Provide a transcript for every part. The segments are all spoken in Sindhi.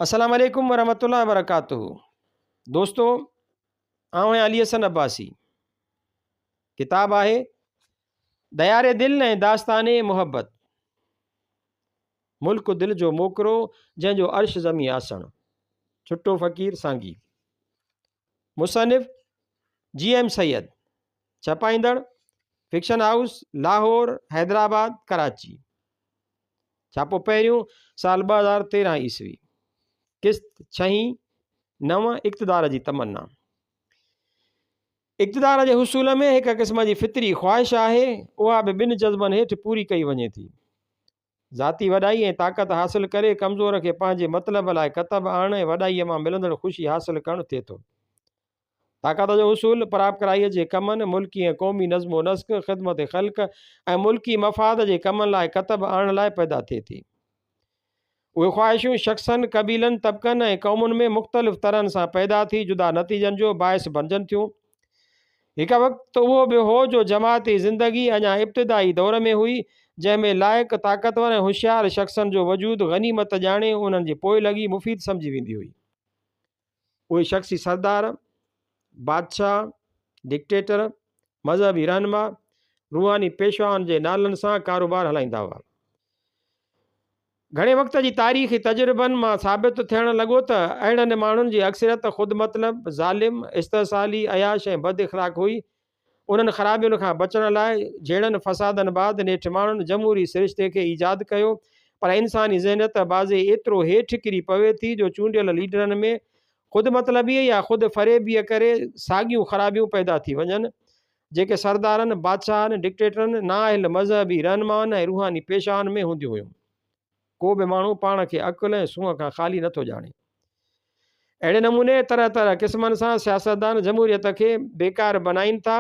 السلام عليڪم ورحمة الله وبرڪاته دوستو آئون آهيان علي حسن عباسي ڪتاب آهي ديار دل ۽ داستان محبت ملڪ دل جو موڪرو جنهن جو عرش زمين آسڻ ڇٽو فقير سانگي مصنف جي ايم سيد ڇپائيندڙ فڪشن هائوس لاهور حيدرآباد ڪراچي ڇاپو پهريون، سال 2013 عيسوي. قسط ڇهين، نو، اقتدار جي تمنا. اقتدار جي حصول ۾ هڪ قسم جي فطري خواهش آهي، اها به ٻن جذبن هيٺ پوري ڪئي وڃي ٿي. ذاتي وڏائي ۽ طاقت حاصل ڪري ڪمزور کي پنهنجي مطلب لاء ڪتب آڻڻ ۽ وڏائيء مان ملندڙ خوشي حاصل ڪرڻ ٿئي ٿو. طاقت جو حصول، پراپڪرائيء جي ڪمن، ملڪي ۽ قومي نظم و نسق، خدمت خلق ۽ ملڪي مفاد جي ڪمن لاء ڪتب آڻڻ لاء پيدا ٿئي ٿي. اهي خواهشون شخصن، قبيلن، طبقن ۽ قومن ۾ مختلف طرحن سان پيدا ٿي جدا نتيجن جو باعث بڻجن ٿيون. هڪ وقت اهو به هو جو جماعتي زندگي اڃا ابتدائي دور ۾ هئي، جنهن ۾ لائق، طاقتور ۽ هوشيار شخصن جو وجود غنيمت ڄاڻي انهن جي پوئلڳي مفيد سمجهي ويندي هئي. اهي شخصي سردار، بادشاهه، ڊڪٽيٽر، مذهبي رهنما، روحاني پيشوائن جي نالن سان ڪاروبار هلائيندا هئا. گهڻي وقت جي تاريخي تجربن مان ثابت ٿيڻ لڳو ته اهڙن ماڻهن جي اڪثريت خود مطلب، ظالم، استحصالي، عياش ۽ بد اخلاق هئي. انهن خرابين کان بچڻ لاء جهيڙن فسادن بعد نيٺ ماڻهن جمهوري سرشتي کي ايجاد ڪيو پر انساني ذهنيت بعضي ايترو هيٺ ڪري پوي ٿي جو چونڊيل ليڊرن ۾ خود مطلبيء يا خود فريبيء ڪري ساڳيون خرابيون پيدا ٿي وڃن جيڪي سردارن، بادشاهن، ڊڪٽيٽرن، نااهل مذهبي رهنمائن ۽ روحاني پيشوائن ۾ هونديون هيون. ڪو به ماڻهو پاڻ کي عقل ۽ سونهن کان خالي نٿو ڄاڻي. اهڙي نموني طرح طرح قسمن سان سياستدان جمهوريت کي بيڪار بنائين ٿا.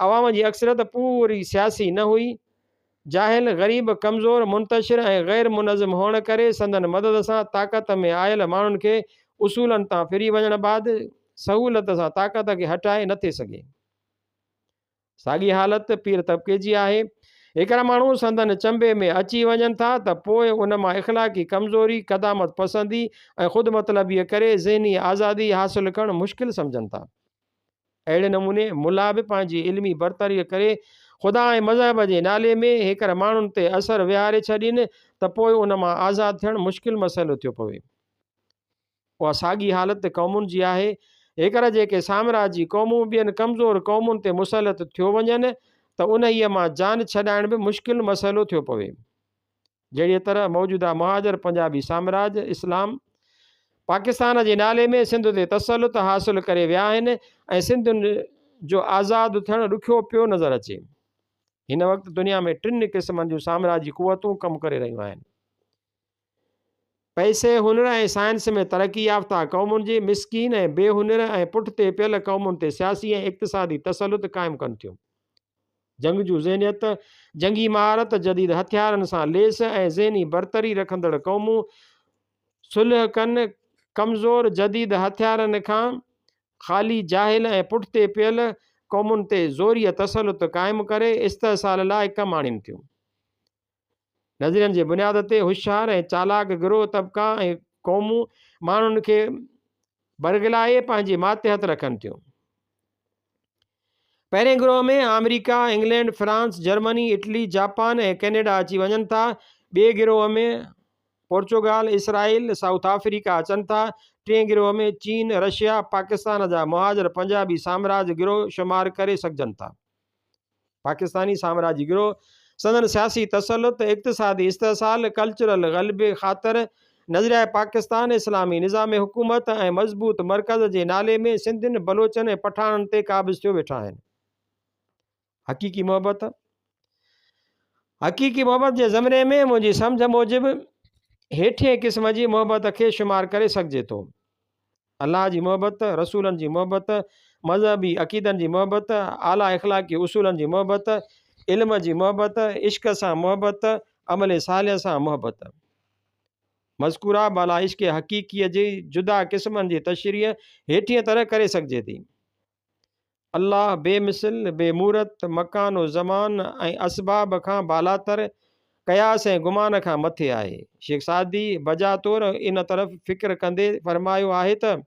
عوام جي اڪثريت پوري سياسي نه هئي. جاهل، غريب، ڪمزور، منتشر ۽ غير منظم هئڻ ڪري سندن مدد سان طاقت ۾ آيل ماڻهن کي اصولن تان ڦري وڃڻ بعد سهولت سان طاقت کي هٽائي نٿي سگهي. ساڳي حالت پير طبقي جي آهي. هيڪر ماڻهو سندن چنبي ۾ اچي وڃن ٿا ته پوء ان مان اخلاقي ڪمزوري، قدامت پسندي ۽ خود مطلبيء ڪري ذهني آزادي حاصل ڪرڻ مشڪل سمجهن ٿا. اهڙي نموني ملا به پنهنجي علمي برتريء ڪري خدا ۽ مذهب جي نالي ۾ هيڪر ماڻهن تي اثر ويهاري ڇڏين ته پوء ان مان آزاد ٿيڻ مشڪل مسئلو ٿيو پوي. اها ساڳي حالت قومن جي آهي. هيڪر جيڪي سامراجي قومون ٻين ڪمزور قومن تي مسلط ٿيو وڃن ته انهيء مان جان ڇڏائڻ به مشڪل مسئلو ٿيو پوي. جهڙيء طرح موجوده مهاجر پنجابي سامراج اسلام پاڪستان جي نالي ۾ سنڌ تي تسلط حاصل ڪري ويا آهن ۽ سنڌين جو آزاد ٿيڻ ڏکيو پيو نظر اچي. هن وقت دنيا ۾ ٽن قسمن جون سامراجي قوتون ڪم ڪري رهيون آهن. پئسي، هنر ۽ سائنس ۾ ترقي يافته قومن جي مسڪين ۽ بي هنر ۽ پٺتي پيل قومن تي سياسي ۽ اقتصادي تسلط قائم ڪن ٿيون. جنگجو ذهنيت، جنگي مهارت، جديد هٿيارن سان ليس ۽ ذهني برتري رکندڙ قومون صلح ڪن، ڪمزور، جديد هٿيارن کان خالي، جاهل ۽ پٺتي پيل قومن تي زوريء تسلط قائم ڪري استحصال لاء ڪم آڻين ٿيون. نظرين جي بنياد تي هوشيار ۽ چالاڪ گروهه، طبقا ۽ قومون ماڻهن کي برغلائي پنهنجي ماتحت رکن ٿيون. پهرين گروهه ۾ آمريڪا، England, France, Germany, Italy, Japan ۽ Canada اچي وڃن ٿا. ٻئي گروهه ۾ پورچوگال، اسرائيل، سائوٿ آفريڪا اچن ٿا. ٽئين گروهه ۾ چين، رشيا، پاڪستان جا مهاجر پنجابي سامراج گروهه شمار ڪري سگهجن ٿا. پاڪستاني سامراجي گروهه سندن سياسي تسلط، اقتصادي استحصال، ڪلچرل غلبي خاطر نظريه پاڪستان، اسلامي نظام حڪومت ۽ مضبوط مرڪز جي نالي ۾ سنڌين، بلوچن ۽ پٺاڻن تي قابض ٿيو ويٺا آهن. حقيقي محبت حقيقي محبت جي زمري ۾ منهنجي سمجهه موجب هيٺين قسم جي محبت کي شمار ڪري سگهجي ٿو. الله جي محبت، رسولن جي محبت، مذهبي عقيدن جي محبت، اعليٰ اخلاقي اصولن جي محبت، علم جي محبت، عشق سان محبت، عمل صالح سان محبت. مذڪوره بالا عشق حقيقيء جي جدا قسمن جي تشريح هيٺينء طرح ڪري سگهجي ٿي. الله بي مثل، بي مورت، مڪان و زمان ۽ اسباب کان بالاتر، قياس ۽ گمان کان مٿي آهي. شيخ سعدي بجا طور ان طرف فڪر ڪندي فرمايو آهي ته،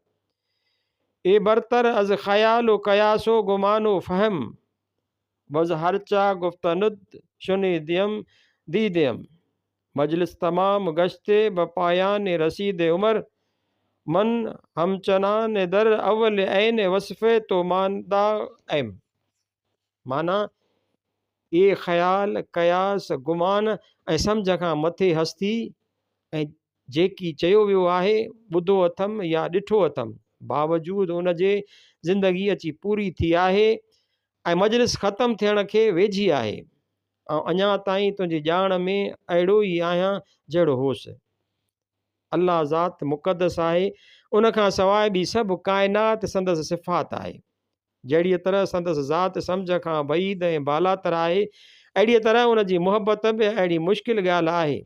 اي برتر از خيال و قياس و گمان و فهم، وز هرچا گفتند شنيديم ديديم، مجلس تمام گشت به پايان رسيد عمر، من همچنان در اول عين وصف تو مانده ايم. معنيٰ، اي خيال، قياس، گمان ۽ سمجهه کان مٿي هستي ۽ جيڪي چيو ويو آهي، ٻڌو اٿم يا ڏٺو اٿم، باوجود ان جي زندگي اچي پوري ٿي آهي ۽ مجلس ختم ٿيڻ کي ويجهي آهي. آئون اڃا تائين تنهنجي ڄاڻ ۾ اهڙو ئي آهيان جهڙو هوس. الله ذات مقدس آهي، ان کان سواء ٻي سڀ ڪائنات سندس صفات آهي. جهڙيء طرح سندس ذات سمجهه کان بعيد ۽ بالاتر آهي، اهڙيء طرح ان جي محبت به اهڙي مشڪل ڳالهه آهي.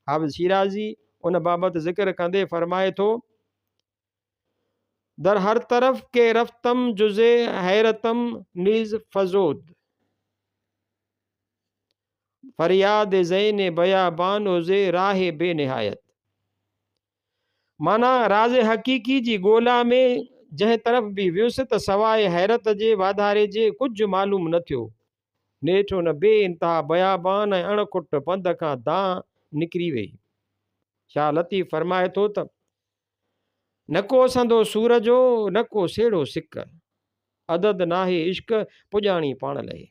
حافظ شيرازي ان بابت ذڪر ڪندي فرمائي ٿو. در هر طرف ڪي رفتم جز حيرتم نيز فزود. فرياد زين بيابان و زي راهه بي نهايت. معنيٰ، راز حقيقي جي ڳولا ۾ جنهن طرف به ويس ته سواء حيرت جي واڌاري جي ڪجهه معلوم نه ٿيو. نيٺ ان بي انتها بيابان ۽ اڻ کٽ پنڌ کان دانهن نڪري ويئي. شاهه لطيف فرمائي ٿو ته. نه ڪو سندو سور جو، نه ڪو سيڙهو سڪ. عدد ناهي عشق، پڄاڻي پاڻ لهي.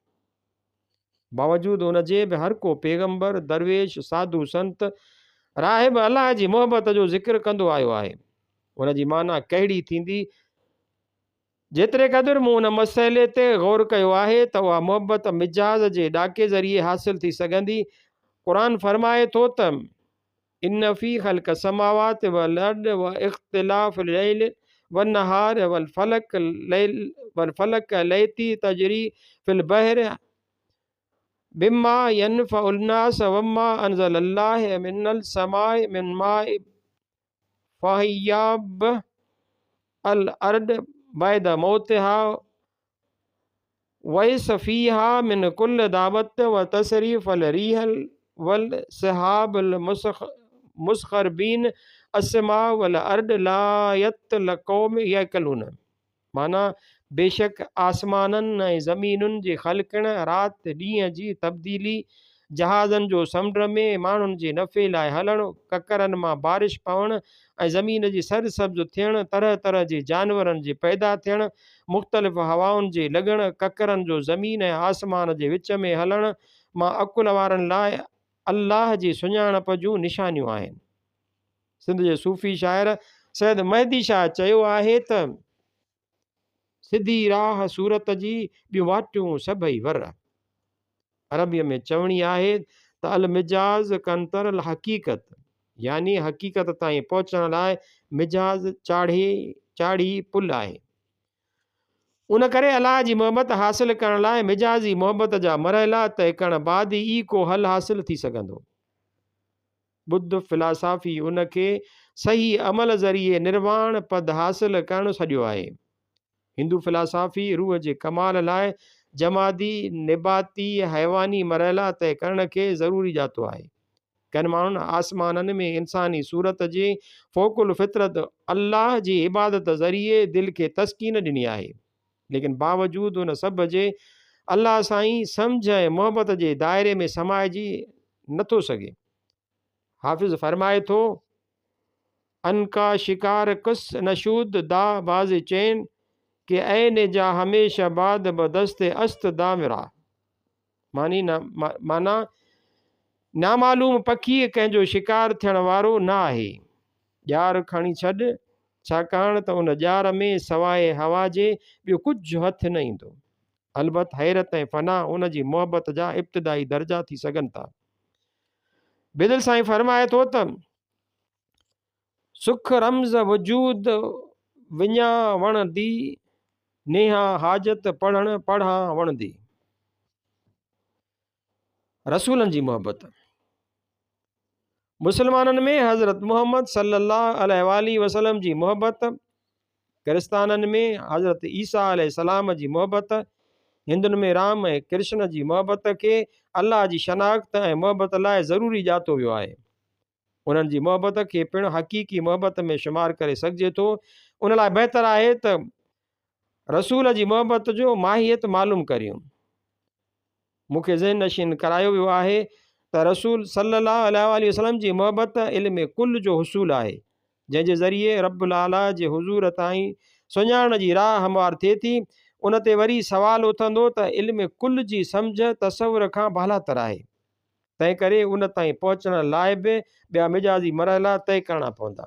باوجود ان جي به هر ڪو پيغمبر، درويش، ساڌو سنت، راهب الله جي محبت جو ذڪر ڪندو آيو آهي. ان جي معنيٰ ڪهڙي ٿيندي؟ جيتري قدر مون ان مسئلي تي غور ڪيو آهي ته اها محبت مجاز جي ڏاڪي ذريعي حاصل ٿي سگهندي. قرآن فرمائي ٿو ته. ان في خلق السماوات والارض واختلاف الليل والنهار والفلک والفلک التي تجري في البحر بما ينفع الناس وما انزل الله من السماء من ماء فاحيا الارض بعد موتها ويس فيها من كل دابة وتصريف الريح والسحاب المسخر بين السماء والارض لآيات لقوم يعقلون معنيٰ، بيشڪ آسمانن ۽ زمينن جي خلقڻ، رات ڏينهن جي تبديلي، جهازن جو سمنڊ ۾ ماڻهن جي نفعي لاء هلڻ، ڪڪرن مان بارش پوڻ ۽ زمين جي سرسبز ٿيڻ، طرح طرح جي جانورن جي پيدا ٿيڻ، مختلف هوائن جي لڳڻ، ڪڪرن جو زمين ۽ آسمان جي وچ ۾ هلڻ مان عقل وارن لاء الله جي سڃاڻپ جون نشانيون آهن. سنڌ جي صوفي شاعر سيد مهدي شاهه چيو آهي ته. سڌي راهه صورت جي، ٻيون واٽيون سڀئي ور. عربيء ۾ چوڻي آهي ته المجاز قنطر الحقيقت يعني حقيقت تائين پهچڻ لاء مجاز چاڙهي چاڙهي پل آهي. ان ڪري الله جي محبت حاصل ڪرڻ لاء مجازي محبت جا مرحلا طئي ڪرڻ بعد ئي ڪو حل حاصل ٿي سگهندو. ٻڌ فلاسافي ان کي صحيح عمل ذريعي نرواڻ پد حاصل ڪرڻ سڏيو آهي. هندو فلاسافي روح جي ڪمال لاء جمادي، نباتي، حيواني مرحلا طئي ڪرڻ کي ضروري ڄاتو آهي. ڪن ماڻهن آسمانن ۾ انساني صورت جي فوق الفطرت الله جي عبادت ذريعي دل کي تسڪين ڏني آهي. ليڪن باوجود ان سڀ جي الله سائين سمجهه ۽ محبت جي دائري ۾ سمائجي نه ٿو سگهي. حافظ فرمائي ٿو، عنقا شڪار ڪس نشود دا باز چين ڪي عين جا هميشه باد بدست است دامرا. معني معنيٰ نامعلوم پکيء ڪنهن جو شڪار ٿيڻ وارو نه آهي. ڄار کڻي ڇڏ، ڇاڪاڻ ته ان ڄار ۾ سواء هوا جي ٻيو ڪجهه هٿ نه ايندو. البت حيرت ۽ فنا ان جي محبت جا ابتدائي درجا ٿي سگهن ٿا. بيدل سائين فرمائي ٿو ته. سک رمز وجود وڃان وڻ the, نيهان حاجت پڙهڻ پڙهان وڻ the. رسولن جي محبت مسلمانن ۾ حضرت محمد صلي الله عليه واٰله وسلم جي محبت، ڪرستانن ۾ حضرت عيسيٰ عليه السلام جي محبت، هندن ۾ رام ۽ ڪرشن جي محبت کي الله جي شناخت ۽ محبت لاء ضروري ڄاتو ويو آهي. انهن جي محبت کي پڻ حقيقي محبت ۾ شمار ڪري سگهجي ٿو. ان لاء بهتر آهي ته رسول جي محبت جو ماهيت معلوم ڪريون. مون کي ذهن نشين ڪرايو ويو آهي ته رسول صلّي الله عليه واٰله وسلّم جي محبت علم ڪل جو حصول آهي، جنهن جي ذريعي ربّ الاعليٰ جي حضور تائين سڃاڻڻ جي راهه هموار ٿئي ٿي. ان تي وري سوال اٿندو ته علم ڪل جي سمجهه تصور کان بالاتر آهي، تنهنڪري ان تائين پهچڻ لاء به ٻيا مجازي مرحلا طئي ڪرڻا پوندا.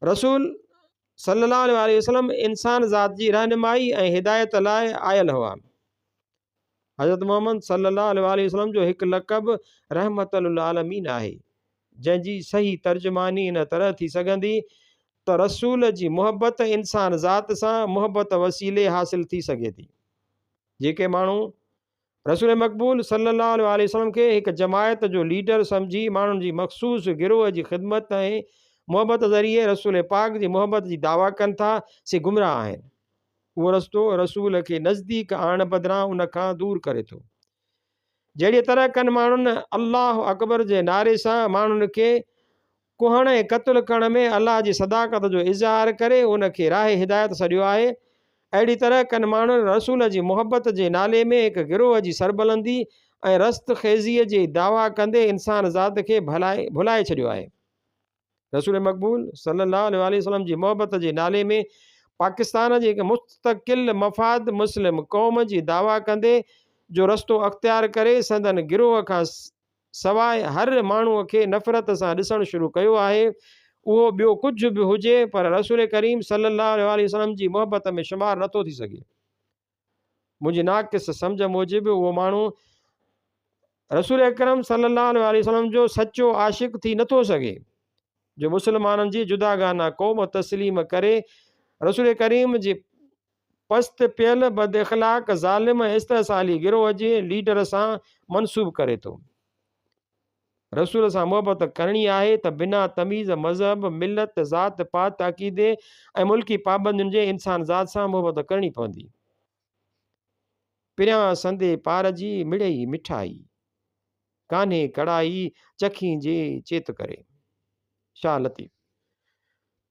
رسول صلي الله عليه وآله وسلم انسان ذات جي رهنمائي ۽ هدايت لاء آيل هئا. حضرت محمد صلي الله عليه وآله وسلم جو هڪ لقب رحمت للعالمين آهي، جنهن جي صحيح ترجماني ان طرح ٿي سگهندي ته رسول جي محبت انسان ذات سان محبت وسيلي حاصل ٿي سگهي ٿي. جيڪي ماڻهو رسول مقبول صلّي الله عليه واٰله وسلّم کي هڪ جماعت جو ليڊر سمجهي ماڻهن جي مخصوص گروهه جي خدمت ۽ محبت ذريعي رسول پاڪ جي محبت جي دعويٰ ڪن ٿا، سي گمراهه آهن. اهو رستو رسول کي نزديڪ آڻڻ بدران ان کان دور ڪري ٿو. جهڙيء طرح ڪن ماڻهن الله اڪبر جي نعري سان ماڻهن کي ڪهڻ ۽ قتل ڪرڻ ۾ الله جي صداقت جو اظهار ڪري ان کي راهه هدايت سڏيو آهي. اهڙي طرح ڪن ماڻهن رسول جي محبت جي نالي ۾ هڪ گروهه جي سربلندي ۽ رست خيزيء جي دعويٰ ڪندي انسان ذات کي ڀلائي ڇڏيو آهي. رسول مقبول صلي الله عليه واٰله وسلم جي محبت جي نالي ۾ پاڪستان جي هڪ مستقل مفاد مسلم قوم جي دعويٰ ڪندي جو رستو اختيار ڪري سندن گروهه کان سواء هر ماڻهوء کي نفرت سان ڏسڻ شروع ڪيو آهي، اهو ٻيو ڪجهه به هجي پر رسول ڪريم صلي الله عليه واٰله وسلم جي محبت ۾ شمار نٿو ٿي سگهي. منهنجي ناقص سمجهه موجب اهو ماڻهو رسول اڪرم صلي الله عليه واٰله وسلم جو سچو عاشق ٿي نٿو سگهي جو مسلمانن جي جداگانه قوم تسليم ڪري رسول ڪريم جي پست پيل بد اخلاق ظالم ۽ استحصالي گروهه جي ليڊر سان منسوب ڪري ٿو. رسول سان محبت ڪرڻي آهي ته بنا تميز مذهب، ملت، ذات پات، عقيدي ۽ ملڪي پابندين جي انسان ذات سان محبت ڪرڻي پوندي. پريان سندي پار جي مڙئي مٺائي. ڪانهي ڪڙائي چکين جي چيت ڪري. شاهه لطيف.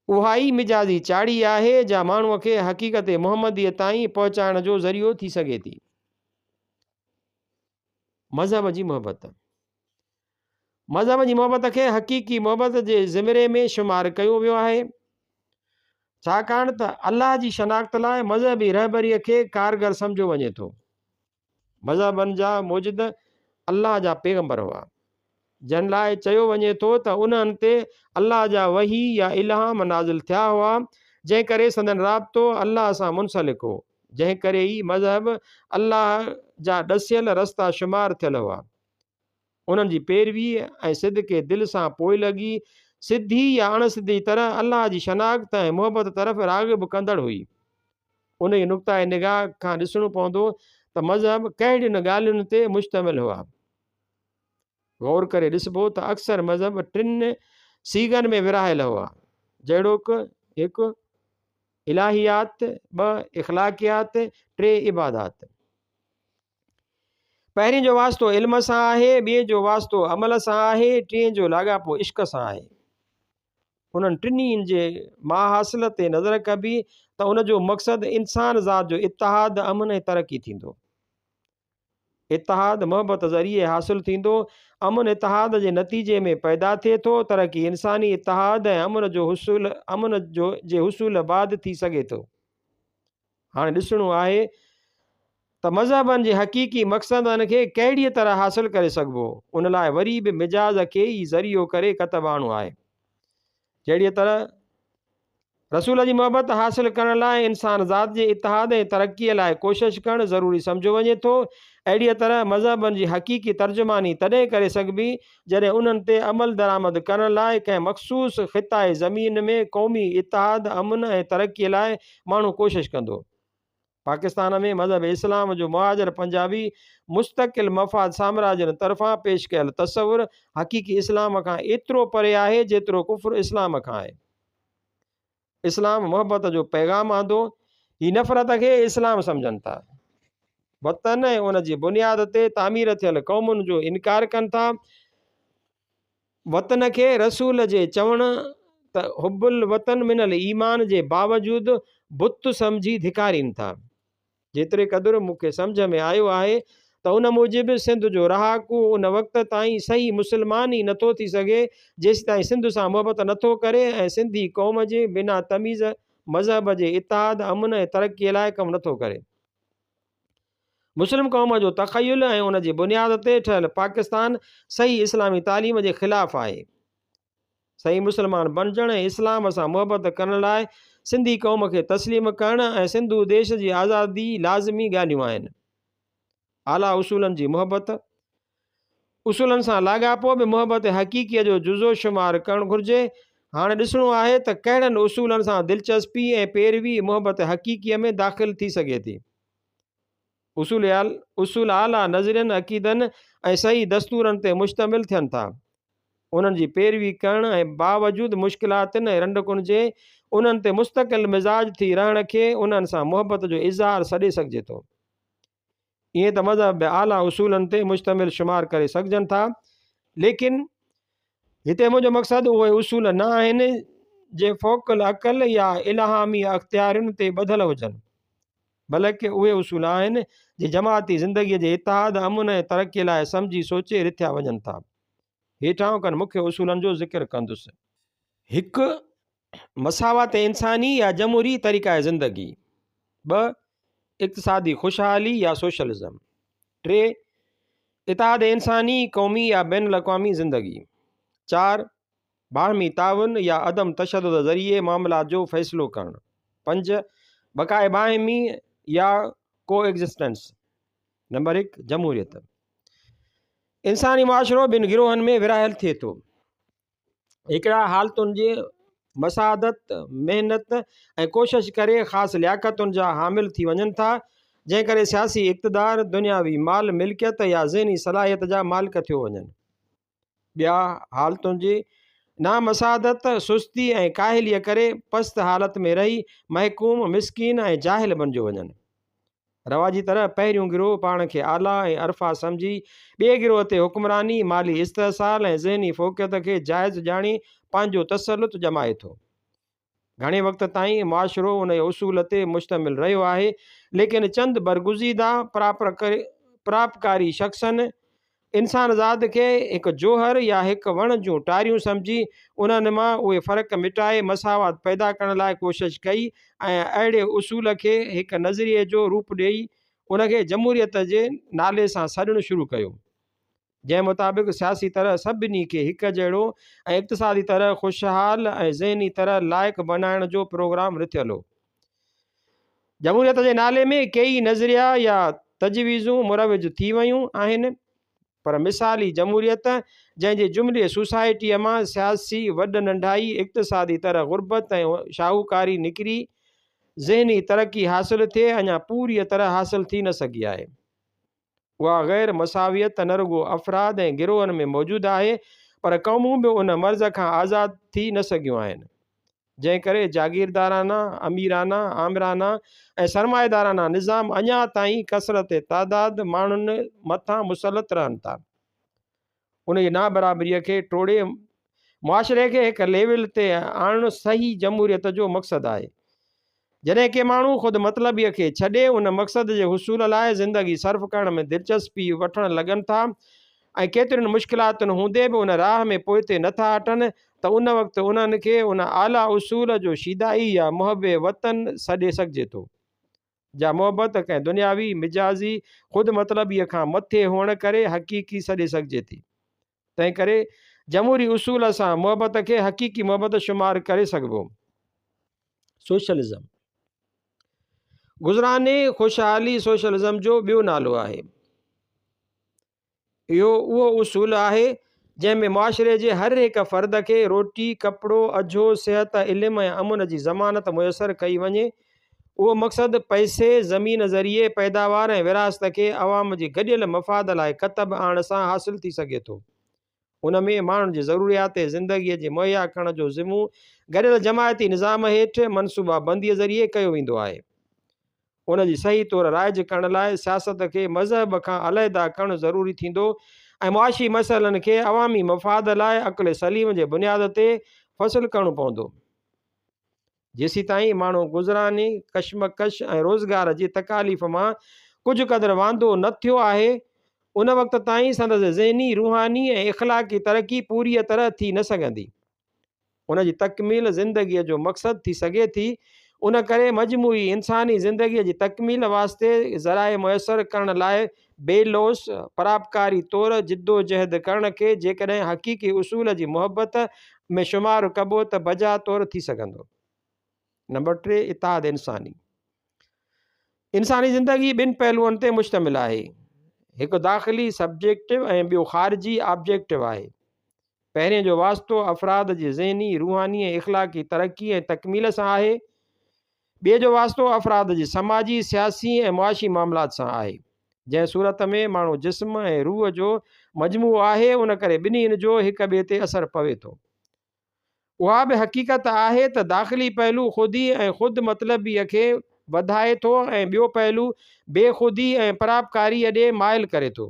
اها ئي مجازي چاڙهي آهي جا ماڻهوء کي حقيقت محمديء تائين پهچائڻ جو ذريعو ٿي سگهي ٿي. مذهب جي محبت. مذهب جي محبت کي حقيقي محبت جي زمري ۾ شمار ڪيو ويو آهي. ڇاڪاڻ ته الله جي شناخت لاء مذهبي رهبريء کي ڪارگر سمجهيو وڃي ٿو. مذهبن جا موجد الله جا پيغمبر هئا، جن لاء چيو وڃي ٿو ته انهن تي الله جا وحي يا الهام نازل ٿيا هئا، جنهن ڪري سندن رابطو الله سان منسلڪ هو، جنهن ڪري ئي مذهب الله جا ڏسيل رستا شمار ٿيل هئا. انهن جي پيروي ۽ صدق دل سان پوئلڳي سڌي يا اڻ سڌي طرح الله جي شناخت ۽ محبت طرف راغب ڪندڙ هئي. انهيء نقطه نگاهه کان ڏسڻو پوندو ته مذهب ڪهڙين ڳالهين تي مشتمل هئا. غور ڪري ڏسبو ته اڪثر مذهب ٽن صيغن ۾ ورهايل هئا، جهڙوڪ، هڪ. الاهيات، ٻه. اخلاقيات، ٽي. عبادات. پهرين جو واسطو علم سان آهي، ٻئي جو واسطو عمل سان آهي، ٽئين جو لاڳاپو عشق سان آهي. انهن ٽنهي جي ماحصل تي نظر ڪبي ته ان جو مقصد انسان ذات جو اتحاد، امن ۽ ترقي ٿيندو. اتحاد محبت ذريعي حاصل ٿيندو، امن اتحاد جي نتيجي ۾ پيدا ٿئي ٿو، ترقي انساني اتحاد ۽ امن جو حصول امن جو جي حصول بعد ٿي سگهي ٿو. هاڻي ڏسڻو آهي ته مذهبن جي حقيقي مقصدن کي ڪهڙيء طرح حاصل ڪري سگهبو، ان لاء وري به مجاز کي ئي ذريعو ڪري ڪتب آڻو آهي. جهڙيء طرح رسول جي محبت حاصل ڪرڻ لاء انسان ذات جي اتحاد ۽ ترقيء لاء ڪوشش ڪرڻ ضروري سمجهيو وڃي ٿو، اهڙيء طرح مذهبن جي حقيقي ترجماني تڏهن ڪري سگهبي، جڏهن انهن تي عملدرآمد ڪرڻ لاء ڪنهن مخصوص خطائي زمين ۾ قومي اتحاد، امن ۽ ترقي لاء ماڻهو ڪوشش ڪندو. پاڪستان ۾ مذهب اسلام جو مهاجر پنجابي مستقل مفاد سامراجين طرفان پيش ڪيل تصور حقيقي اسلام کان ايترو پري آهي جيترو ڪفر اسلام کان آهي. اسلام محبت جو پيغام آندو. هي نفرت کي اسلام سمجهن ٿا. وطن ۽ ان جي بنياد تي تعمير ٿيل قومن جو انڪار ڪن ٿا. وطن کي رسول جي چوڻ ته حب الوطن من الايمان جي باوجود بت سمجهي ڌڪارين ٿا. جيتري قدر مون کي سمجهه ۾ آيو آهي ته ان موجب سنڌ جو رهاڪو ان وقت تائين صحيح مسلمان ئي نٿو ٿي سگهي جيسيتائين سنڌ سان محبت نٿو ڪري ۽ سنڌي قوم جي بنا تميز مذهب جي اتحاد، امن ۽ ترقي لاء ڪم نٿو ڪري. مسلم قوم جو تخيل ۽ ان جي بنياد تي ٺهيل پاڪستان صحيح اسلامي تعليم جي خلاف آهي. صحيح مسلمان بڻجڻ ۽ اسلام سان محبت ڪرڻ لاء سنڌي قوم کي تسليم ڪرڻ ۽ سنڌو ديش جي آزادي لازمي ڳالهيون آهن. اعليٰ اصولن جي محبت، اصولن سان لاڳاپو به محبت حقيقيء جو جزو شمار ڪرڻ گهرجي. هاڻ ڏسڻو آهي ته ڪهڙن اصولن سان دلچسپي ۽ پيروي محبت حقيقيء ۾ داخل ٿي سگهي ٿي. اصول اصول اعليٰ نظرين، عقيدن ۽ صحيح دستورن تي مشتمل ٿين ٿا. انهن جي پيروي ڪرڻ ۽ باوجود مشڪلاتن ۽ رنڊڪن جي انهن تي مستقل مزاج ٿي رهڻ کي انهن سان محبت جو اظهار سڏي سگهجي ٿو. ائين ته مذهب به اعليٰ اصولن تي مشتمل شمار ڪري سگهجن ٿا، ليڪن هتي منهنجو مقصد اهي اصول نه آهن جي فوق العقل يا الهامي اختيارين تي ٻڌل هجن. بلڪ اهي اصول آهن جي جماعتي زندگيء جي اتحاد، امن ۽ ترقيء لاء سمجهي سوچي رٿيا وڃن ٿا. هيٺ آئون ڪن مکيه اصولن جو ذڪر ڪندس. هڪ. مساوات انساني يا جمهوري طريقه زندگي. ٻه. اقتصادي خوشحالي يا سوشلزم. ٽي. اتحاد انساني، قومي يا بين الاقوامي زندگي. چار. باهمي تعاون يا عدم تشدد ذريعي معاملات جو فيصلو ڪرڻ. پنج، بقاء باهمي يا ڪو ايگزسٽنس. نمبر هڪ، جمهوريت. انساني معاشرو ٻن گروهن ۾ ورهايل ٿئي ٿو. هڪڙا حالتن جي مساعدت، محنت ۽ ڪوشش ڪري خاص لياقتن جا حامل ٿي وڃن ٿا، جنهن ڪري سياسي اقتدار، دنياوي مال ملڪيت يا ذهني صلاحيت جا مالڪ ٿيو وڃن. ٻيا حالتن جي نامساعدت، سستي ۽ ڪاهليء ڪري پست حالت ۾ رهي محڪوم، مسڪين ۽ جاهل بنجيو وڃن. رواجي طرح پهريون گروهه پاڻ کي اعليٰ ۽ ارفع سمجهي ٻئي گروهه تي حڪمراني، مالي استحصال ۽ ذهني فوقيت کي جائز ڄاڻي پنهنجو تسلط ڄمائي ٿو. گهڻي وقت تائين معاشرو انهيء اصول تي مشتمل رهيو آهي، ليڪن چند برگزيده پراپڪاري شخصن انسان ذات کي هڪ جوهر يا هڪ وڻ جون ٽاريون سمجهي انهن مان اهي فرق مٽائي مساوات پيدا ڪرڻ لاء ڪوشش ڪئي ۽ اهڙي اصول کي هڪ نظريي جو روپ ڏيئي ان کي جمهوريت جي نالي سان سڏڻ شروع ڪيو. جنهن مطابق سياسي طرح سڀني کي هڪ جهڙو ۽ اقتصادي طرح خوشحال ۽ ذهني طرح لائق بنائڻ جو پروگرام رٿيل هو. جمهوريت جي نالي ۾ ڪيئي نظريا يا تجويزون مروج ٿي ويون آهن، پر مثالي جمهوريت جنهن جي جملي سوسائٽيء مان سياسي وڏ ننڍائي، اقتصادي طرح غربت ۽ شاهوڪاري نڪري ذهني ترقي حاصل ٿئي، اڃا پوريء طرح حاصل ٿي نه سگهي آهي. اها غير مساويت نه رڳو افراد ۽ گروهن ۾ موجود آهي پر قومون به ان مرض کان آزاد ٿي نه سگهيون آهن، جنهن ڪري جاگيردارانه، اميرانه، آمرانه ۽ سرمائيدارانه نظام اڃا تائين ڪثرت تعداد ماڻهن مٿان مسلط رهن ٿا. انهيء نابرابريء کي ٽوڙي معاشري کي هڪ ليول تي آڻڻ صحيح جمهوريت جو مقصد آهي. جڏهن ڪي ماڻهو خود مطلبيء کي ڇڏي ان مقصد جي حصول لاء زندگي صرف ڪرڻ ۾ دلچسپي وٺڻ لڳن ٿا ۽ ڪيترين مشڪلاتن هوندي به ان راهه ۾ پوئتي نه ٿا هٽن ته ان وقت انهن کي ان اعليٰ اصول جو شيدائي يا محب وطن سڏي سگهجي ٿو. جا محبت ڪنهن دنياوي، مجازي، خود مطلبيء کان مٿي هئڻ ڪري حقيقي سڏي سگهجي ٿي. تنهنڪري جمهوري اصول سان محبت کي حقيقي محبت شمار ڪري سگهبو. سوشلزم گذراني خوشحالي سوشلزم جو ٻيو نالو آهي. اهو اهو اصول آهي، جنهن ۾ معاشري جي هر هڪ فرد کي روٽي، ڪپڙو، اجهو، صحت، علم ۽ امن جي ضمانت ميسر ڪئي وڃي. اهو مقصد پئسي، زمين ذريعي پيداوار ۽ ورهاست کي عوام جي گڏيل مفاد لاء ڪتب آڻڻ سان حاصل ٿي سگهي ٿو. ان ۾ ماڻهن جي ضروريات زندگيء جي مهيا ڪرڻ جو ذمو گڏيل جماعتي نظام هيٺ منصوبابنديء ذريعي ڪيو ويندو آهي. ان جي صحيح طور رائج ڪرڻ لاء سياست کي مذهب کان علحده ڪرڻ ضروري ٿيندو ۽ معاشي مسئلن کي عوامي مفاد لاء عقل سليم جي بنياد تي فصل ڪرڻو پوندو. جيسيتائين ماڻهو گذراني ڪشمڪش ۽ روزگار جي تڪاليف مان ڪجهه قدر واندو نه ٿيو آهي، ان وقت تائين سندس ذهني، روحاني ۽ اخلاقي ترقي پوريء طرح ٿي نه سگهندي. ان جي تڪميل زندگيء جو مقصد ٿي سگهي ٿي. ان ڪري مجموعي انساني زندگيء جي تڪميل واسطي ذرائع ميسر ڪرڻ لاء بي لوث پراپڪاري طور جدوجهد ڪرڻ کي جيڪڏهن حقيقي اصول جي محبت ۾ شمار ڪبو ته بجا طور ٿي سگهندو. نمبر 3، اتحاد انساني. انساني زندگي ٻن پهلوئن تي مشتمل آهي. هڪ داخلي، Subjective، ۽ ٻيو خارجي، Objective، آهي. پهرين جو واسطو افراد جي ذهني، روحاني ۽ اخلاقي ترقي ۽ تڪميل سان آهي. ٻئي جو واسطو افراد جي سماجي، سياسي ۽ معاشي معاملات سان آهي. جنهن صورت ۾ ماڻهو جسم ۽ روح جو مجموعو آهي، ان ڪري ٻنهين جو هڪ ٻئي تي اثر پوي ٿو. اها به حقيقت آهي ته داخلي پهلو خودي ۽ خود مطلبيء کي وڌائي ٿو ۽ ٻيو پهلو بي خودي ۽ پراپڪاريء ڏي مائل ڪري ٿو.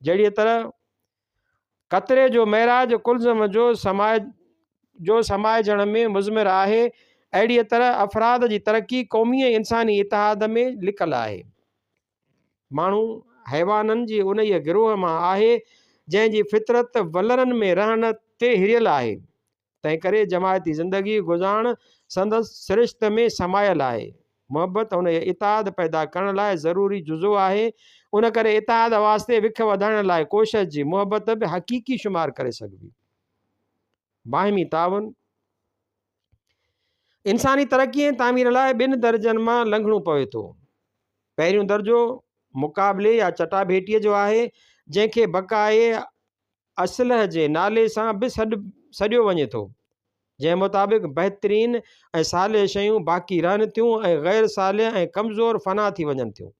جهڙيء طرح قطري جو معراج قلزم جو جو سمائجڻ ۾ مضمر آهي، اهڙيء طرح افراد جي ترقي قومي ۽ انساني اتحاد ۾ لڪل آهي. ماڻهو حيوانن جي انهيء گروهه مان آهي، جنهن جي فطرت ولرن ۾ رهڻ تي هريل آهي. تنهنڪري جماعتي زندگي گذارڻ سندس سرشت ۾ سمايل آهي. محبت انهيء اتحاد پيدا ڪرڻ لاء ضروري جزو آهي. ان ڪري اتحاد واسطي وک وڌائڻ لاء ڪوشش جي محبت به حقيقي شمار ڪري سگهبي. باهمي تعاون انساني ترقي ۽ تعمير لاء ٻن درجن مان لنگهڻو پوي ٿو. پهريون درجو مقابلي يا چٽاڀيٽيء جو آهي، جنهن کي بقاء اصلح جي نالي سان به سڏيو وڃي ٿو، جنهن مطابق بهترين ۽ صالح شيون باقي رهن ٿيون ۽ غير صالح ۽ ڪمزور فنا ٿي وڃن ٿيون.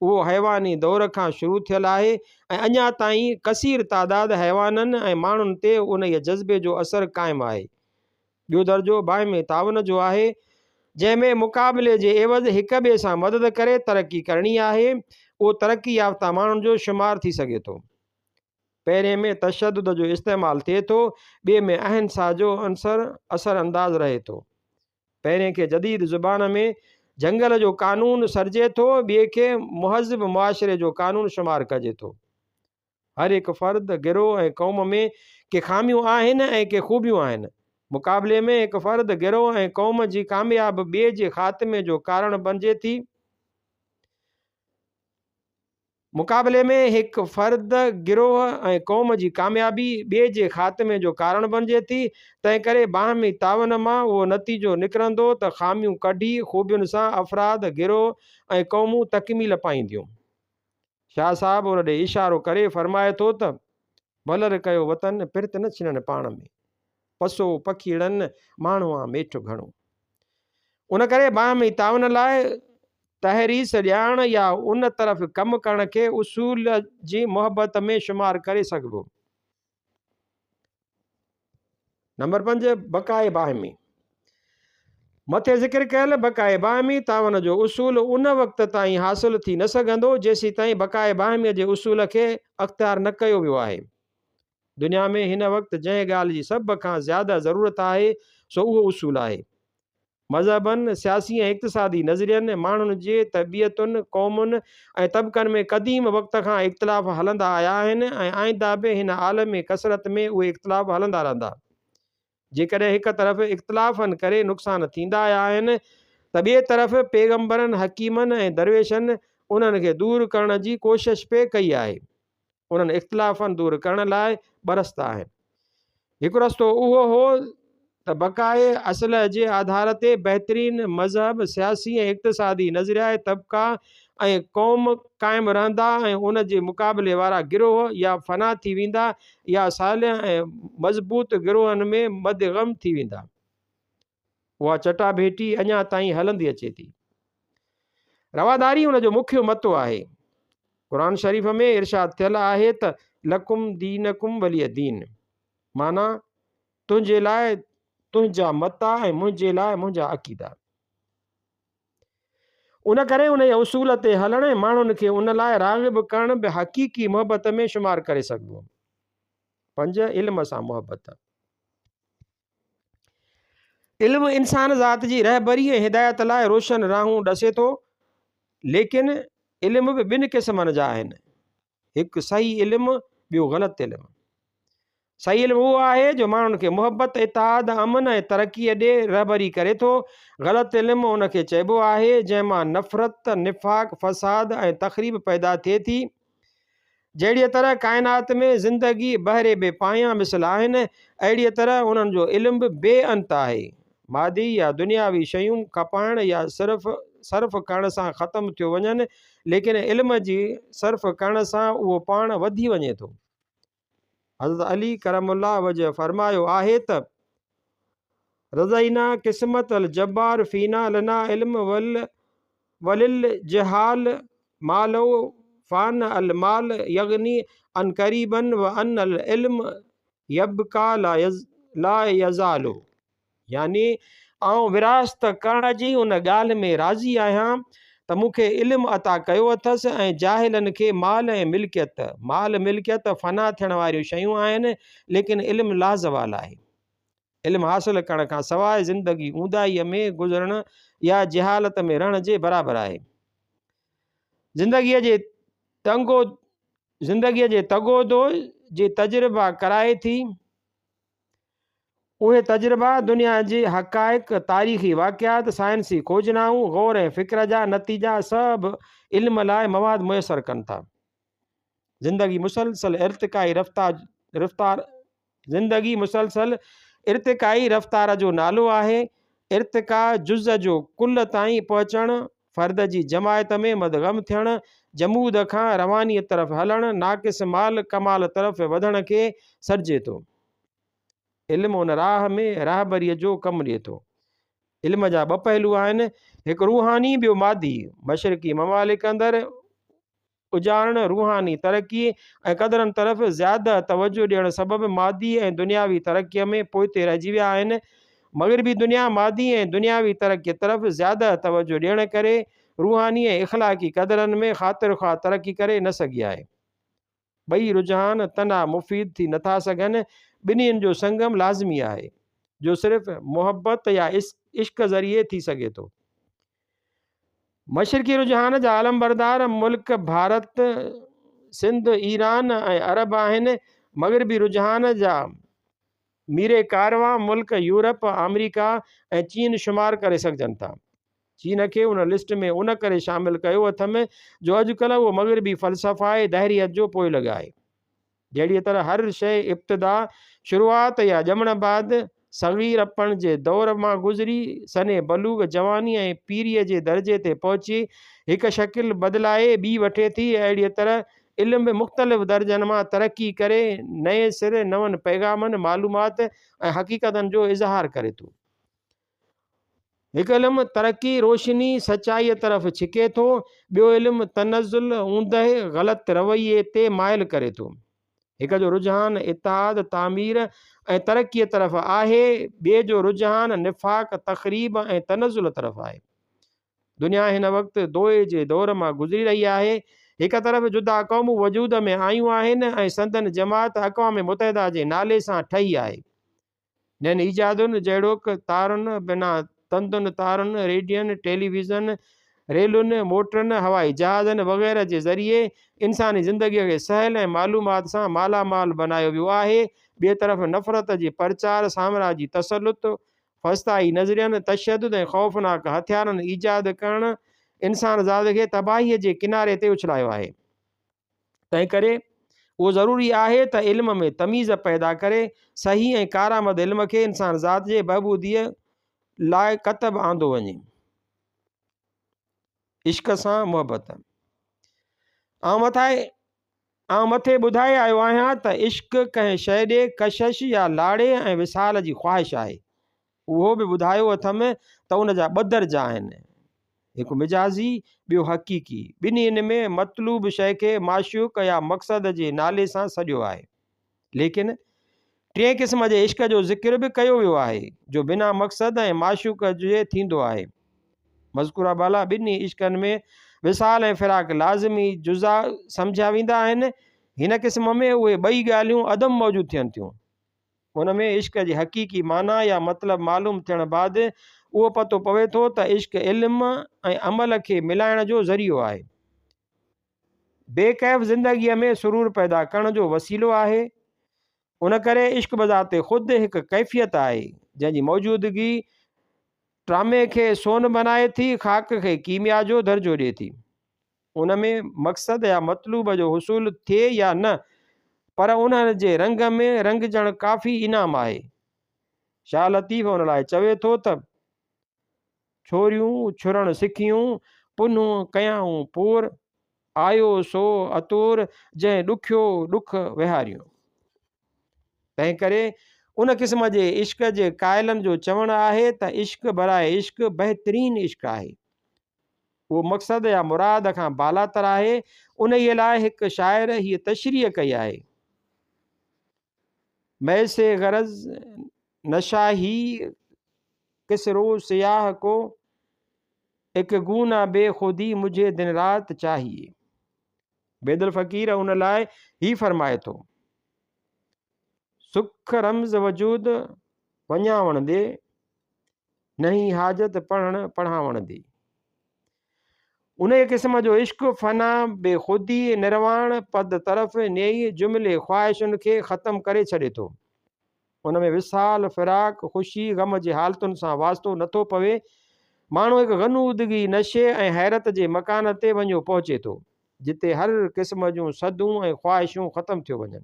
اهو حيواني دور کان شروع ٿيل آهي ۽ اڃا تائين ڪثير تعداد حيوانن ۽ ماڻهن تي انهيء جذبي جو اثر قائم آهي. ٻيو درجو باهمي تعاون جو آهي، جنهن ۾ مقابلي جي عيوض هڪ ٻئي سان مدد ڪري ترقي ڪرڻي آهي. اهو ترقي يافته ماڻهن جو شمار ٿي سگهي ٿو. پهرين ۾ تشدد جو استعمال ٿئي ٿو، ٻئي ۾ اهنسا جو عنصر اثر انداز رهي ٿو. پهرين کي جديد زبان ۾ جهنگل جو قانون سڏجي ٿو، ٻئي کي مهذب معاشري جو قانون شمار ڪجي ٿو. هر هڪ فرد، گروهه ۽ قوم ۾ ڪي خاميون آهن ۽ ڪي خوبيون آهن. مقابلي ۾ هڪ فرد، گروهه ۽ قوم جي ڪامياب ٻئي جي خاتمي جو ڪارڻ بنجي ٿي. مقابلي ۾ هڪ فرد، گروهه ۽ قوم جي ڪاميابي ٻئي جي خاتمي جو ڪارڻ بڻجي ٿي، تنهنڪري باهمي تعاون مان اهو نتيجو نڪرندو ته خاميون ڪڍي خوبين سان افراد، گروهه ۽ قومون تڪميل پائينديون. شاهه صاحب ان ڏي اشارو ڪري فرمائي ٿو ته. ولر ڪيو وطن، پرت نه ڇنن پاڻ ۾. پسو پکيئڙن، ماڻهئان ميٺ گهڻو. ان ڪري باهمي تعاون لاء تحريص ڏيارڻ يا ان طرف ڪم ڪرڻ کي اصول جي محبت ۾ شمار ڪري سگهبو. نمبر 5، بقاء باهمي. مٿي ذڪر ڪيل بقاء باهمي تعاون جو اصول ان وقت تائين حاصل ٿي نه سگهندو جيسيتائين بقاء باهمي جي اصول کي اختيار نه ڪيو ويو آهي. دنيا ۾ هن وقت جنهن ڳالهه جي سڀ کان زياده ضرورت آهي سو اهو اصول آهي. مذهبن، سياسي ۽ اقتصادي نظرين، ماڻهن جي طبيعتن، قومن ۽ طبقن ۾ قديم وقت کان اختلاف هلندا آيا آهن ۽ آئنده به هن عالمي ڪثرت ۾ اهي اختلاف هلندا رهندا. جيڪڏهن هڪ طرف اختلافن ڪري نقصان ٿيندا آيا آهن ته ٻئي طرف پيغمبرن، حڪيمن ۽ درويشن انهن کي دور ڪرڻ جي ڪوشش پئي ڪئي آهي. انهن اختلافن دور ڪرڻ لاء ٻه رستا آهن. هڪ رستو اهو هو ته بقاء اصلح جي آڌار تي بهترين مذهب، سياسي ۽ اقتصادي نظريائي طبقا ۽ قوم قائم رهندا ۽ ان جي مقابلي وارا گروهه يا فنا ٿي ويندا يا صالح ۽ مضبوط گروهن ۾ مدغم ٿي ويندا. اها چٽاڀيٽي اڃا تائين هلندي اچي ٿي. رواداري ان جو مکيه متو آهي. قرآن شريف ۾ ارشاد ٿيل آهي ته لڪم دينڪم ولي دين معنيٰ تنهنجي لاء تنهنجا متا ۽ منهنجي لاء منهنجا عقيدا. ان ڪري انهيء اصول تي هلڻ ۽ ماڻهن کي ان لاء راغب ڪرڻ به حقيقي محبت ۾ شمار ڪري سگهبو. 5، علم سان محبت. علم انسان ذات جي رهبري ۽ هدايت لاء روشن راهون ڏسي ٿو، ليڪن علم به ٻن قسمن جا آهن، هڪ صحيح علم، ٻيو غلط علم. صحيح علم اهو آهي جو ماڻهن کي محبت، اتحاد، امن ۽ ترقيء ڏي رهبري ڪري ٿو. غلط علم ان کي چئبو آهي جنهن مان نفرت، نفاق، فساد ۽ تخريب پيدا ٿئي ٿي. جهڙيء طرح ڪائنات ۾ زندگي بحر بي پايان مثل آهن، اهڙيء طرح انهن جو علم به بي انت آهي. مادي يا دنياوي شيون کپائڻ يا صرف صرف ڪرڻ سان ختم ٿيو وڃن، ليڪن علم جي صرف ڪرڻ سان اهو پاڻ وڌي وڃي ٿو. حضرت علي ڪرم الله وجهه فرمايو آهي ته، رضينا قسمت الجبار فينا لنا علم وللجهال ما لو فان المال يغني عن قريبا وان العلم يبقي لا يزال. يعني آئون ورهاست ڪرڻ جي ان ڳالهه ۾ راضي آهيان ته مون کي علم عطا ڪيو اٿس ۽ جاهلن کي مال ۽ ملڪيت، مال ملڪيت فنا ٿيڻ واريون شيون آهن ليڪن علم لازوال آهي. علم حاصل ڪرڻ کان سواء زندگي اونداهيء ۾ گذرڻ يا جهالت ۾ رهڻ جي برابر آهي. زندگيء جي تنگو زندگيء جي تگ و دو جي تجربا ڪرائي ٿي. اهي تجربا دنيا جي حقائق، تاريخي واقعات، سائنسي کوجنائون، غور ۽ فڪر جا نتيجا سڀ علم لاء مواد ميسر ڪن ٿا. زندگي مسلسل ارتقائي رفتار زندگي مسلسل ارتقائي رفتار جو نالو آهي. ارتقا جز جو ڪل تائين پهچڻ، فرد جي جماعت ۾ مدغم ٿيڻ، جمود کان روانيء طرف هلڻ، ناقص مال ڪمال طرف وڌڻ کي سڏجي ٿو. علم ان راهه ۾ راهبريء جو ڪم ڏئي ٿو. علم جا ٻه پهلو آهن، هڪ روحاني ٻيو مادي. مشرقي ممالڪ اندر اجارڻ، روحاني ترقي ۽ قدرن طرف زياده توجهه ڏيڻ سبب مادي ۽ دنياوي ترقيء ۾ پوئتي رهجي ويا آهن. مغربي دنيا مادي ۽ دنياوي ترقيء طرف زياده توجهه ڏيڻ ڪري روحاني ۽ اخلاقي قدرن ۾ خاطر خواه ترقي ڪري نه سگهي آهي. ٻئي رجحان تنها مفيد ٿي نٿا سگهن، ٻنهين جو سنگم لازمي آهي، جو صرف محبت يا عشق ذريعي ٿي سگهي ٿو. مشرقي رجحان جا علمبردار ملڪ ڀارت، سنڌ، ايران ۽ عرب آهن. مغربي رجحان جا ميري ڪاروان ملڪ يورپ، آمريڪا ۽ چين شمار ڪري سگهجن ٿا. چين کي ان لسٽ ۾ ان ڪري شامل ڪيو اٿم جو اڄڪلهه اهو مغربي فلسفائي دهريت جو پوئلڳ آهي. جهڙيء طرح هر شيء ابتدا، شروعات يا ڄمڻ بعد صغيرپڻ جي دور مان گذري سن بلوغ، جواني ۽ پيريء جي درجي تي پهچي هڪ شڪل بدلائي ٻي وٺي ٿي، اهڙيء طرح علم به مختلف درجن مان ترقي ڪري نئين سر نون پيغامن، معلومات ۽ حقيقتن جو اظهار ڪري ٿو. هڪ علم ترقي، روشني، سچائيء طرف ڇڪي ٿو، ٻيو علم تنزل، اوندهه، غلط رويي تي مائل ڪري ٿو. هڪ جو رجحان اتحاد، تعمير ۽ ترقيء طرف آهي، ٻئي جو رجحان نفاق، تخريب ۽ تنزل طرف آهي. دنيا هن وقت دوئي جي دور مان گذري رهي آهي. هڪ طرف جدا قومون وجود ۾ آيون آهن ۽ سندن جماعت اقوام متحده جي نالي سان ٺهي آهي. نين ايجادن جهڙوڪ تارن، بنا تندن تارن، ريڊين، ٽيليويزن، ريلن، موٽرن، هوائي جهازن وغيره جي ذريعي انساني زندگيء کي سهل ۽ معلومات سان مالا مال بنايو ويو آهي. ٻئي طرف نفرت جي پرچار، سامراجي تسلط، فسطائي نظرين، تشدد ۽ خوفناڪ هٿيارن ايجاد ڪرڻ انسان ذات کي تباهيء جي ڪناري تي اڇلايو آهي. تنهنڪري اهو ضروري آهي ته علم ۾ تميز پيدا ڪري صحيح ۽ ڪارآمد علم کي انسان ذات جي بهبوديء لاء ڪتب آندو وڃي. عشق سان محبت. آئون مٿائي آئون مٿي ٻڌائي آيو آهيان ته عشق ڪنهن شيء ڏي ڪشش يا لاڙي ۽ وصال جي خواهش آهي. اهو به ٻڌايو اٿم ته ان جا ٻه درجا آهن، هڪ مجازي، ٻيو حقيقي. ٻنهين ۾ مطلوب شيء کي معشوق يا مقصد جي نالي سان سڏيو آهي. ليڪن ٽئين قسم جي عشق جو ذڪر به ڪيو ويو آهي، جو بنا مقصد ۽ معشوق جي ٿيندو آهي. مذڪوره بالا ٻنهي عشقن ۾ وصال ۽ فراق لازمي جزا سمجهيا ويندا آهن. هن قسم ۾ اهي ٻئي ڳالهيون عدم موجود ٿين ٿيون. ان ۾ عشق جي حقيقي معنيٰ يا مطلب معلوم ٿيڻ بعد اهو پتو پوي ٿو ته عشق علم ۽ عمل کي ملائڻ جو ذريعو آهي. بي ڪيف زندگيء ۾ سرور پيدا ڪرڻ جو وسيلو آهي. ان ڪري عشق بذات خود هڪ ڪيفيت آهي، جنهن جي موجودگي ٽرامي کي سون بنائي ٿي، خاڪ کي ڪيميا جو درجو ڏئي ٿي. ان ۾ مقصد يا مطلوب جو حصول ٿئي يا نه، پر انهن جي رنگ ۾ رنگجڻ ڪافي انعام آهي. شاهه لطيف ان لاء چوي ٿو ته. ڇوريون ڇرڻ سکيون، پنهون ڪيائون پور، آيو سو اتور، جنهن ڏکيو ڏک وهاريون. تنهنڪري ان قسم جي عشق جي قائلن جو چوڻ آهي ته عشق براء عشق بهترين عشق آهي. اهو مقصد يا مراد کان بالاتر آهي. انهيء لاء هڪ شاعر هيء تشريح ڪئي آهي. مئي سي غرض نشاهي ڪسرو سياهه ڪو، اڪ گونا بي خودي مجهي دن رات چاهيي. بيدل فقير ان لاء هي فرمائي ٿو. سک رمز وجود وڃاوڻ the, نهين حاجت پڙهڻ پڙهاوڻ the. انهيء قسم جو عشق فنا، بي خودي، نرواڻ پد طرف نيئي جملي خواهشن کي ختم ڪري ڇڏي ٿو. ان ۾ وصال، فراق، خوشي، غم جي حالتن سان واسطو نٿو پوي. ماڻهو هڪ غنودگي، نشي ۽ حيرت جي مڪان تي وڃيو پهچي ٿو، جتي هر قسم جون سڌون ۽ خواهشون ختم ٿيو وڃن.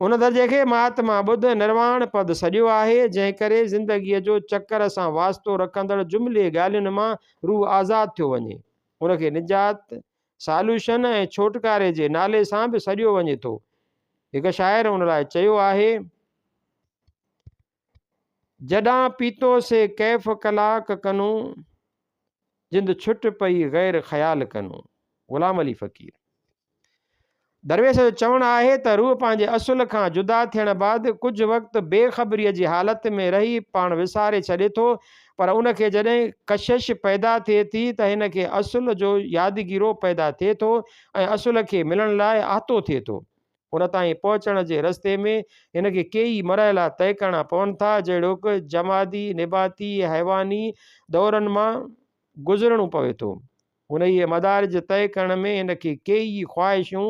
ان درجي کي مهاتما ٻڌ نرواڻ پد سڏيو آهي، جنهن ڪري زندگيء جو چڪر سان واسطو رکندڙ جملي ڳالهين مان روح آزاد ٿيو وڃي. ان کي نجات، Solution، ۽ ڇوٽڪاري جي نالي سان به سڏيو وڃي ٿو. هڪ شاعر ان لاء چيو آهي. جڏان پيتو سي ڪيف ڪلاڪ ڪنون، جند ڇٽ پئي غير خيال ڪنون. غلام علي فقير. درويش جو چوڻ آهي ته روح پنهنجي اصل کان جدا ٿيڻ بعد ڪجهه وقت بي خبريء جي حالت ۾ رهي پاڻ وساري ڇڏي ٿو پر ان کي جڏهن ڪشش پيدا ٿئي ٿي ته هن کي اصل جو يادگيرو پيدا ٿئي ٿو ۽ اصل کي ملڻ لاء آتو ٿئي ٿو. ان تائين پهچڻ جي رستي ۾ هن کي ڪيئي مرحلا طئي ڪرڻا پون ٿا جهڙوڪ جمادي، نباتي، حيواني دورن مان گذرڻو پوي ٿو. انهيء مدارج طئي ڪرڻ ۾ هن کي ڪيئي خواهشون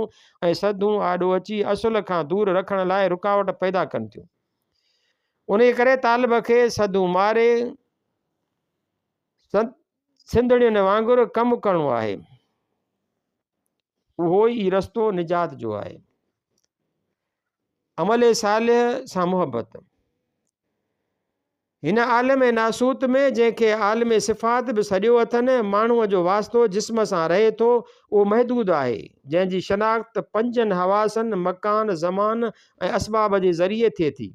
۽ سڌون آڏو اچي اصل کان دور رکڻ لاء رڪاوٽ پيدا ڪن ٿيون. انهيء ڪري طالب کي سڌون ماري سنڌڙين وانگر ڪم ڪرڻو آهي. اهو ئي رستو نجات جو آهي. عمل صالح سان محبت. هن عالم ناسوت ۾، جنهن کي عالم صفات به سڏيو اٿن، ماڻهوء جو واسطو جسم سان رهي ٿو، اهو محدود آهي، جنهن جي شناخت پنجن حواسن، مڪان، زمان ۽ اسباب جي ذريعي ٿئي ٿي.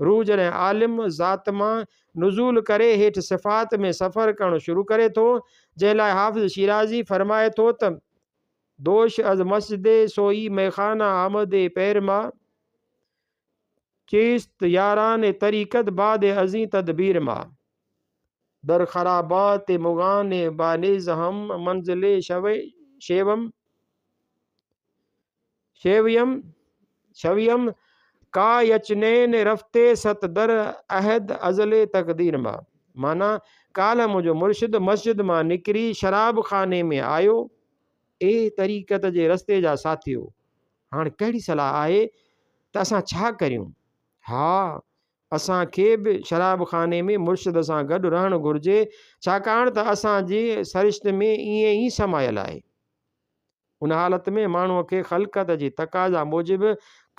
روح جڏهن عالم ذات مان نزول ڪري هيٺ صفات ۾ سفر ڪرڻ شروع ڪري ٿو، جنهن لاء حافظ شيرازي فرمائي ٿو ته، دوش از مسجد سوئي ميخانه آمد پير ما. چيست ياران طريقت بعد ازين تدبير ما در خرابات مغان بانيز هم منزل شيوم شيويم شويم کا يچنين رفتي ست در عهد ازل تقدير ما معنيٰ، ڪالهه منهنجو مرشد مسجد مان نڪري شراب خاني ۾ آيو، اي طريقت جي رستي جا ساٿيو! هاڻ ڪهڙي صلاح آهي ته اسان ڇا ڪريون؟ ها، اسان کي به شراب خاني ۾ مرشد سان گڏ رهڻ گهرجي، ڇاڪاڻ ته اسان جي سرشت ۾ ائين ئي سمايل آهي. ان حالت ۾ ماڻهوء کي خلقت جي تقاضا موجب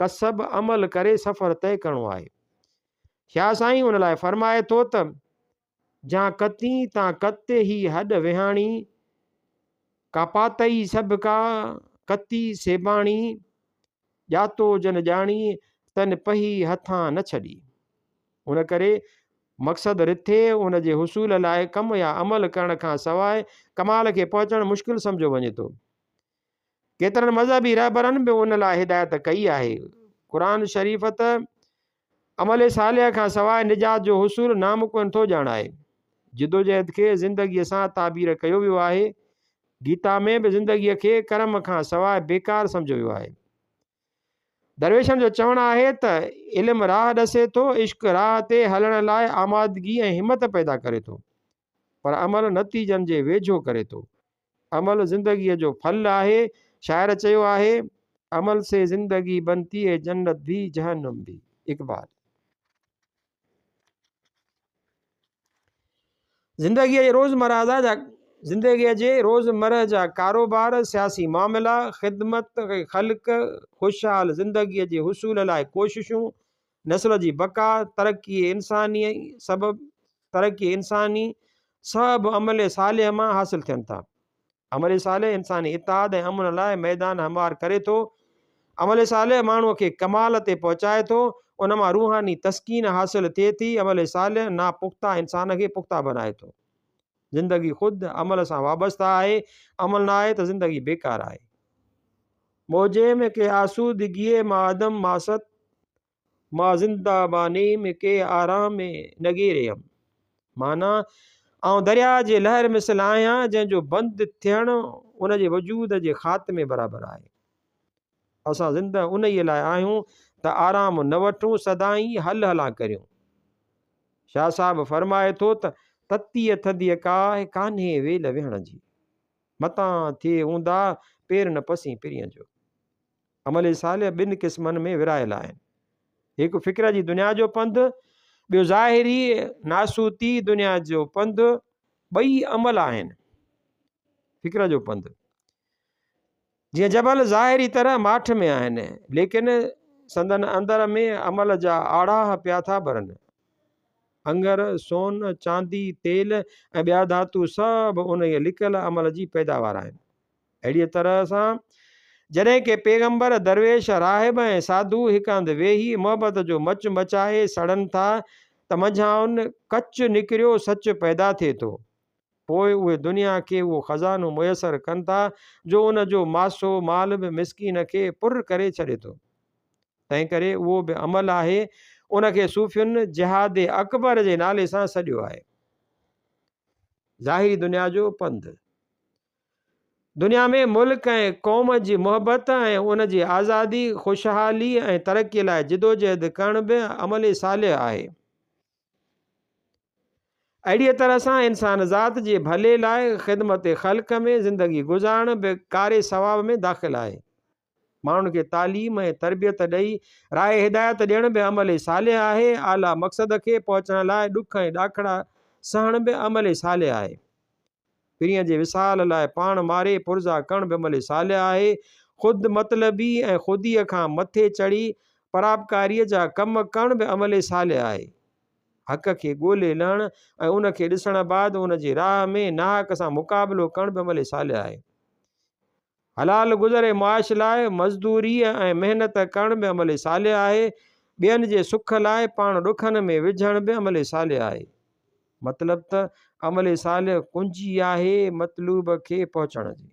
ڪسب، عمل، ڪري سفر طئي ڪرڻو آهي. شاهه سائين ان لاء فرمائي ٿو ته. جان ڪتين تان ڪت هي هڏ وهاڻي، ڪا پاتئي سڀ ڪا ڪتي سيباڻي، ڄاتو جن ڄاڻي، تن پهي هٿان نه ڇڏي. ان ڪري مقصد رٿي ان جي حصول لاء ڪم يا عمل ڪرڻ کان سواء ڪمال کي پهچڻ مشڪل سمجهيو وڃي ٿو. ڪيترن مذهبي رهبرن به ان لاء هدايت ڪئي آهي. قرآن شريف ته عمل صالح کان سواء نجات جو حصول ناممڪن ٿو ڄاڻائي. جدوجهد کي زندگيء سان تعبير ڪيو ويو آهي. گيتا ۾ به زندگيء کي ڪرم کان سواء بيڪار سمجهيو ويو آهي. درويشن جو چوڻ آهي ته علم راهه ڏسي ٿو، عشق راهه تي هلڻ لاء آمادگي ۽ همت پيدا ڪري ٿو، پر عمل نتيجن جي ويجهو ڪري ٿو. عمل زندگيء جو ڦل آهي. شاعر چيو آهي، عمل سي زندگي بنتي هي جنت ڀي جهنم ڀي. اقبال. زندگيء جي روزمره جا زندگيء جي روزمره جا ڪاروبار، سياسي معاملا، خدمت خلق، خوشحال زندگيء جي حصول لاء ڪوششون، نسل جي بقا، ترقي انساني سبب ترقي انساني سڀ عمل صالح مان حاصل ٿين ٿا. عمل صالح انساني اتحاد ۽ امن لاء ميدان هموار ڪري ٿو. عمل صالح ماڻهوء کي ڪمال تي پهچائي ٿو، ان مان روحاني تسڪين حاصل ٿئي ٿي. عمل صالح ناپخته انسان کي پخته بنائي ٿو. زندگي خود عمل سان وابسته آهي، عمل نه آهي ته زندگي بيڪار آهي. موجي ۾ ڪي آسودگيء مان عدم ماست. ما زنده بانيم ڪي آرام نگيريم معنيٰ، آئون درياء جي لهر مثل آهيان جنهن جو بند ٿيڻ ان جي وجود جي خاتمي برابر آهي. اسان زنده انهيء لاء آهيون ته آرام نه وٺون سدائين هل هلان ڪريون. شاهه صاحب فرمائي ٿو ته تتيء ٿڌيء ڪاهه ڪانهي ويل ويهڻ جي. متان ٿئي اونداهه پير نه پسين پرينء جو. عمل صالح ٻن قسمن ۾ ورهايل آهن. هڪ فڪر جي دنيا جو پنڌ، ٻيو ظاهري ناسوتي دنيا جو پنڌ، ٻئي عمل آهن. فڪر جو پنڌ جيئن جبل ظاهري طرح ماٺ ۾ آهن، ليڪن سندن اندر ۾ عمل جا آڙاهه پيا ٿا ٻرن. اڱر، سون، چاندي، تيل ۽ ٻيا ڌاتو سڀ انهيء لڪل عمل جي پيداوار آهن. اهڙيء طرح سان جڏهن ڪي پيغمبر، درويش، راهب ۽ ساڌو هڪ هنڌ ويهي محبت جو مچ مچائي سڙن ٿا ته منجهائن ڪچ نڪريو سچ پيدا ٿئي ٿو. پوء اهي دنيا کي اهو خزانو ميسر ڪن ٿا جو ان جو ماسو مال به مسڪين کي پر ڪري ڇڏي ٿو. تنهنڪري اهو به عمل آهي. ان کي صوفين جهاد اڪبر جي نالي سان سڏيو آهي. ظاهري دنيا جو پنڌ. دنيا ۾ ملڪ ۽ قوم جي محبت ۽ ان جي آزادي، خوشحالي ۽ ترقي لاء جدوجهد ڪرڻ به عمل صالح آهي. اهڙيء طرح سان انسان ذات جي ڀلي لاء خدمت خلق ۾ زندگي گذارڻ به ڪاري ثواب ۾ داخل آهي. ماڻهن کي تعليم ۽ تربيت ڏئي راهه هدايت ڏيڻ به عمل صالح آهي. اعليٰ مقصد کي پهچڻ لاء ڏک ۽ ڏاکڙا سهڻ به عمل صالح آهي. پرينء جي وصال لاء پاڻ ماري پرزا ڪرڻ به عمل صالح آهي. خود مطلبي ۽ خوديء کان مٿي چڙهي پراپڪاريء جا ڪم ڪرڻ به عمل صالح آهي. حق کي ڳولي لهڻ ۽ ان کي ڏسڻ بعد ان جي راهه ۾ ناحق سان مقابلو ڪرڻ به عمل صالح آهي. حلال گذر معاش لاء مزدوريء ۽ محنت ڪرڻ به عمل صالح آهي. ٻين جي سک لاء پاڻ ڏکن ۾ وجهڻ به عمل صالح آهي. مطلب ته عمل صالح ڪنجي آهي مطلوب کي پهچڻ جي.